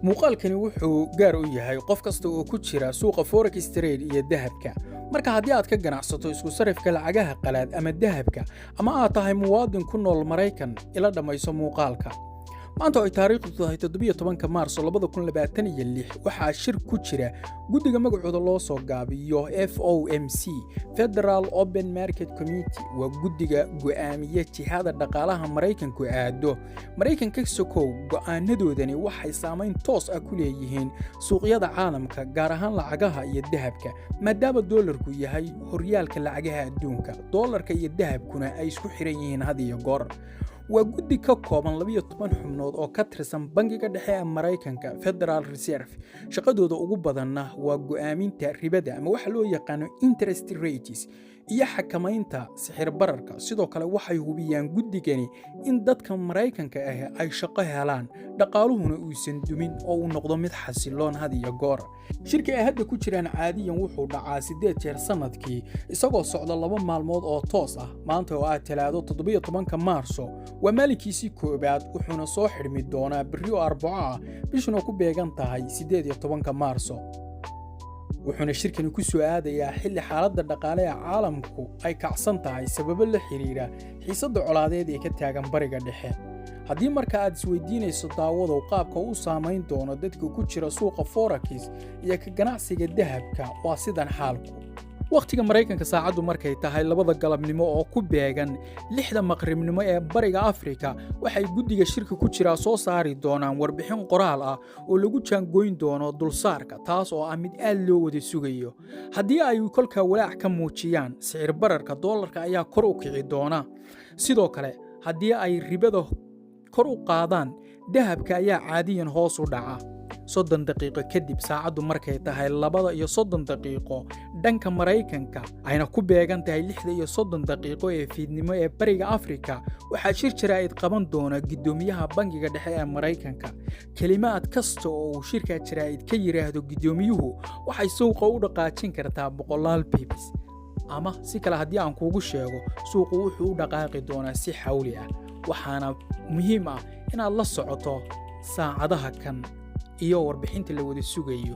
Muuqaalkani wuxuu gaar u yahay qof kasta oo ku jira suuqa forex trade iyo dahabka. Marka haddii aad ka ganacsato isku sarifka lacagaha qalaad ama dahabka, ama aad tahay muwaadin ku nool Maraykan, ila dhammayso muuqaalka. Maanta oo ay taariikhdu tahay 17-ka Maarso 2026, waxaa shir ku jira guddiga magacooda loo soo gaabiyo FOMC, Federal Open Market Committee. Waa guddiga go'aamiya jihada dhaqaalaha Maraykanku aado. Maraykanka sokow, go'aanadoodani waxay saamayn toos ah ku leeyihiin suuqyada caalamka, gaar ahaan lacagaha iyo dahabka, maadaama doolarku yahay horyaalka lacagaha adduunka, doolarka iyo dahabkuna ay isku xiran yihiin had iyo goor. Waa guddi ka kooban 12 xubnood oo ka tirsan Bangiga Dhexe ee Maraykanka, Federal Reserve. Shaqadooda ugu badanna waa go'aaminta ribada, ama waxa loo yaqaano interest rates, iyo xakamaynta sixir bararka. Sidoo kale waxay hubiyaan guddigani in dadka Maraykanka ah ay shaqo helaan, dhaqaaluhuna uusan dumin oo uu noqdo mid xasiloon had iyo goor. Shirka ay hadda ku jiraan caadiyan wuxuu dhacaa 8 jeer sannadkii, isagoo socda 2 maalmood oo toos ah. Maanta oo ah Talaado 17-ka Maarso waa maalinkiisii koowaad, wuxuuna soo xidhmi doonaa berri oo Arbaco ah, bishuna ku beegan tahay 18-ka Maarso. Wuxuuna shirkani ku soo aadayaa xilli xaaladda dhaqaale ee caalamku ay kacsan tahay, sababo la xiriira xiisadda colaadeed ee ka taagan Bariga Dhexe. Haddii marka aad isweydiinayso, daawadow, qaabka u saamayn doono dadka ku jira suuqa forex iyo ka ganacsiga dahabka, waa sidan xaalku. Wakhtiga Maraykanka saacaddu markay tahay 2-da galabnimo oo ku beegan 6-da maqribnimo ee Bariga Afrika, waxay guddiga shirka ku jiraa soo saari doonaan warbixin qoraal ah oo lagu jaangoyn doono dulsaarka, taas oo ah mid aad loo wada sugayo. Haddii ay kolkaa walaac ka muujiyaan sicir bararka, doolarka ayaa kor u kici doona. Sidoo kale haddii ay ribada kor u qaadaan, dahabka ayaa caadiyan hoos u dhaca. 30 daqiiqo kadib, saacaddu markay tahay 2:30 dhanka Maraykanka, ayna ku beegan tahay 6:30 ee fiidnimo ee Bariga Afrika, waxaa shir jaraa'id qaban doona guddoomiyaha Bangiga Dhexe ee Maraykanka. Kelimaad kasta oo uu shirka jaraa'id ka yidhaahdo guddoomiyuhu waxay suuqa u dhaqaajin kartaa boqolaal pips. Ama si kale haddii aan kuugu sheego, suuqu wuxuu u dhaqaaqi doonaa si xawli ah, waxaana muhiim ah inaad la socoto saacadaha kan iyo warbixinta la wada sugayo.